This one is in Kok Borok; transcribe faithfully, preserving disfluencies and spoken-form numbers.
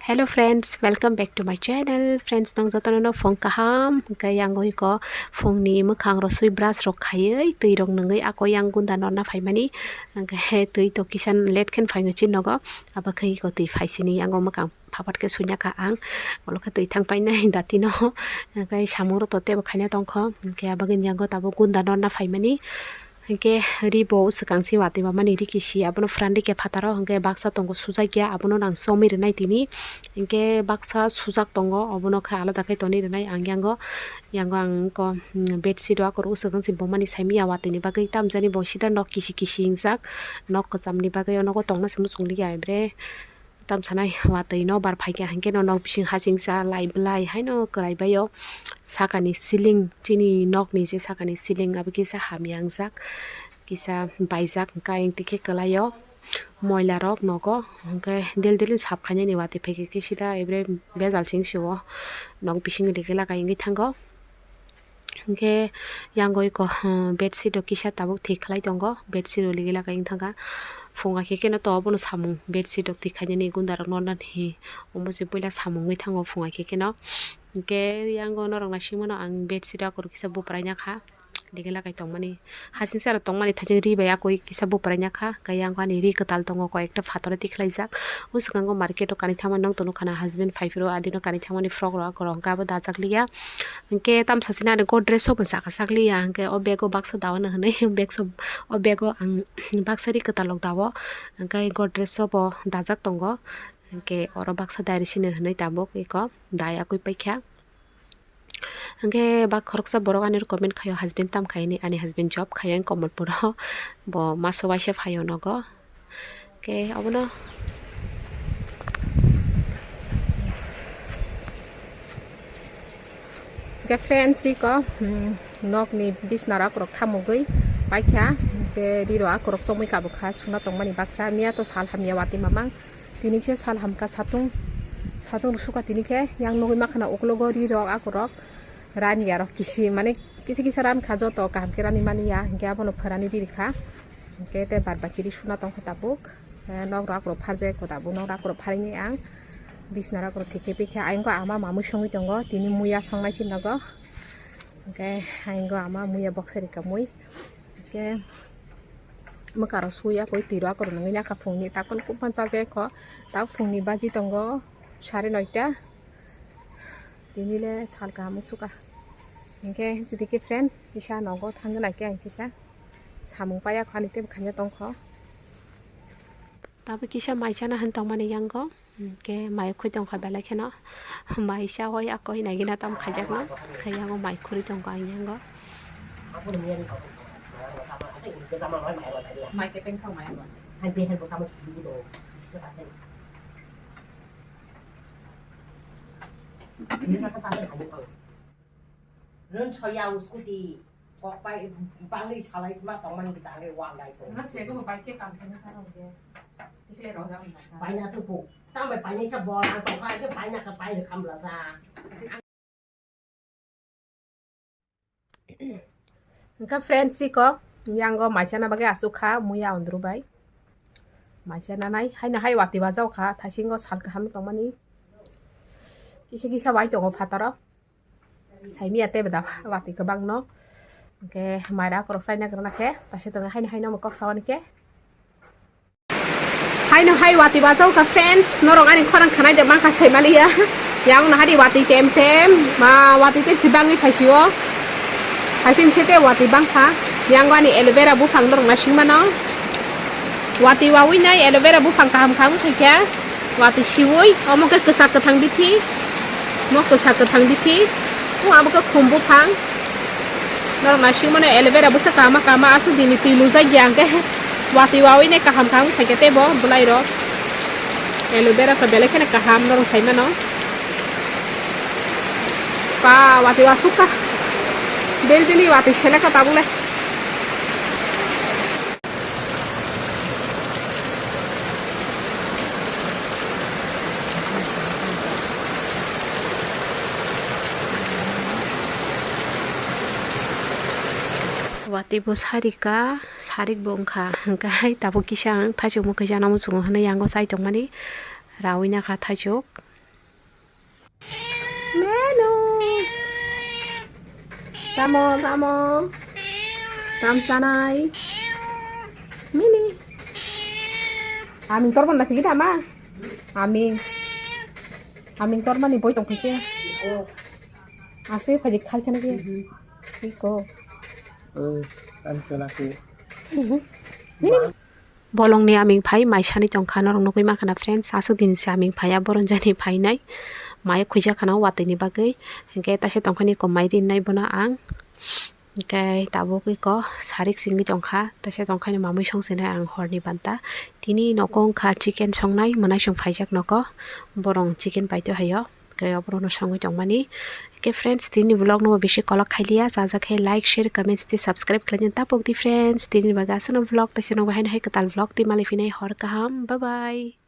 Hello friends, welcome back to my channel. Friends, nong jotono no phung kaham, hwnkhe yang oi ko phungni mwkhang rok sui brush rok khaiwi twi rok nungwi ako yang gunda norna phaimani, hwnkhe twi to kisan late khe phaingo chini nogo, abo khe ko twi phaisini yango mwkhang phapat khe suina kha ang, olo khe twi thang painai dati no, hwnkhe samung rok to tebo khaina tongkho, hwnkhe abagwi yango tabuk gunda norna phaimani. Hwnkhe ri bo swkang se watwi mamani ri kisi abono phuran rikya phataro, hwnkhe baksa tongo sujakya, abono nang chomwi rwnai tini. Hwnkhe baksa sujak tongo, obono khe alada khe tonwi rwnai ang yango. Yango ang ko, mm, bedsheet o akorok swkang se bomani saimanya watwi ni bagwi, tamjani bo sida nok kisi kisi wngjak, nok kwcham ni bagwi o nogo tongna se muchung liya bre. Tamsanai watwi nokbar phaikha, hinkhe no nok bising hasingsa lai bwlai haino kwraibaio. Sakani ceiling, chini nokni je sakani ceiling abo kisa hamya wngjak, kisa baijak, hwnkhe ayang tikhe kwlaio moila rok nogo, hwnkhe daily daily sap khainani watwi phaikhe khe sida ebre bejal sing sio nok bising ligi lagai wngwi thango. Hwnkhe yango eko, hmm, bedsheet rok kisa tabuk thik khlai tongo, bedsheet rok ligi lagai wng thangkha. Phunga khe keno to obono samung bedsheet rok thik khainani gunda rok nornani, omo se puila samung wngwi thango phunga khe keno. Hwnkhe yango norok naisingmano ang bedsheet rok akorok kisa buprai nakha, ligi lagai tongmani. Hasingsa rok tongmani thajak ri bai akoi kisa buprai nakha, khe yango ani ri kwtal tongo, koi ekta phataro tikhlaijak. O swkango market o kanwi thangmani nokto nukha na, husband phaiphuru adino kanwi thangmani frock rok akorok hwnkhe abo dajak liya. Hwnkhe tamsa chini ani Godrej o bo chaka sak liya, hwnkhe o bag o baksa daono hwnwi bag so, o bag o ang baksa ri kwtal rok dao, hwnkhe Godrej o bo dajak tongo, hwnkhe oro baksa dai ri sino hwnwi tabuk eko dai akwi paikha. Hwnkhe ba khoroksa borok ani comment khaio, husband tam khai hinwi, ani husband job khaio Kamalpur o, bo maso waisa phaio nogo. Hwnkhe obono, hwnkhe friends, iko, hmm, nokni bisna rok akorok thamugwi paikha, hwnkhe ri rok akorok chomwi kabukha, suna tongmani baksa, miya to sal hamya watwi mamang. Tini khe sal hamkha satung, satung rwsukha tini khe, yang nugwi mankha na uklogo ri rok akorok, raniya rok kisi mane kisa kisa rankha, joto kaham khe rani mani ya, hinkhe abono phwrani ri rikha, hinkhe tei bad baki ri suna tongkha tabuk. Eh, nok rok akorok pharjak eko tabuk, nok rok akorok pharini ang bisna rok akorok thik khe pikha, ayang khe ama mamui songwi tongo, tini muya songnai chini nogo, hinkhe ayang khe ama muya boksa rikha mui, hinkhe. Mwkaro suya koi twi rok akorok nungwi nakha phungni, takon kuphan chajakha, tak phungni baji tongo sare noita, tini le sal kaham wngsukha, hinkhe jodi khe friend kisa nogo thangwi naikhe ang kisa samung paiya kho ani tei bwkhaino tongkho. Tabuk kisa mai chana han tongmani yango. Hwnkhe mai khwi tongkha belai kheno. Mai sa hoi ako hina gina tam khaijakno. Khe yango mai khuri tongkha ang yango. Mai kepeng thang mai. Ron soya uskuti. Kok pai bangwi salai ma tongmani bwtangwi wal dai tong. Na sego bai ke kam thani sa rok ge. Tikle rok jam na sa. Paina tupu. Tang bai paina sa bol ang tong kha ke paina ka pai kham la sa. Hwnkhe friends, iko yango mai chana bagwi aswk kha muya ondru bai. Mai chana nai haino hai watwi bajao kha, thaisingo sal kaham tongmani. Kisa kisa bai tongo phataro. Saimia tei bwda watwi kwbangno. Hwnkhe maira akorok chaina kwrwna khe taisa tongo haino haino omo kok sawan khe. Haino hai watwi bajao kha friends, norok ani khorang khanai de bangkha saimaliya. Yang no hari watwi tem tem, ma watwi tem si bangwi phaisio. Phaisin se te watwi bangkha. Yango ani aloe vera buphang norok naising mano. Watwi wawi nai aloe vera buphang kaham kaham khai khe. Watwi siwi, omo khe kwchak kwthang bithi, omo kwchak kwthang bithi, o abo khe khum buphang. Norok naising mano aloe vera bwsa kama kama aswk dini twi lujak ya hwnkhe watwi wawi nai kaham kaham khai khe teibo bwlai rok. Aloe vera to belai kheno kaham norok sai mano. Pa watwi aswk kha. Daily daily watwi selekha tabuk le. Watwi bo sarika, sarik bo wngkha, hwnkhe hai tabuk kisa ang thaichuk mwkhwisa no muchungo hwnwi yango chai tongmani, raui nakha thaichuk. Tamo, tamo. Tam sanai. Mini. Aming torban na pigi tama. Aming. Aming torban ni boi tong pigi. Asli pagi khai chana ki. Iko. Eh, ang chana si. Mini. Bolongni aming phai mai sani tongkha, norok nugwi mankha na friends, aswk din se aming phaiya boronjani phainai, mai khuijak khana watwi ni bagwi, hinkhe taisa tongkhani kom mai rinnai bono ang, hinkhe tabuk iko sarik singwi tongkha, taisa tongkhani mamwi songsinai ang horni banta, tini nogo wngkha chicken songnai, mwnaisong phaijak nogo, borong chicken paito haio. Khe oborokno songwi tongmani. Khe friends, tini vlog no bisi kolok khailiya, chajakhe like, share, comments tei subscribe khlaina tapok di friends. Tini bagwi aswkno vlog, tei se nokbo haino hai kwtal vlog tei malai phinai hor kaham. Bye bye.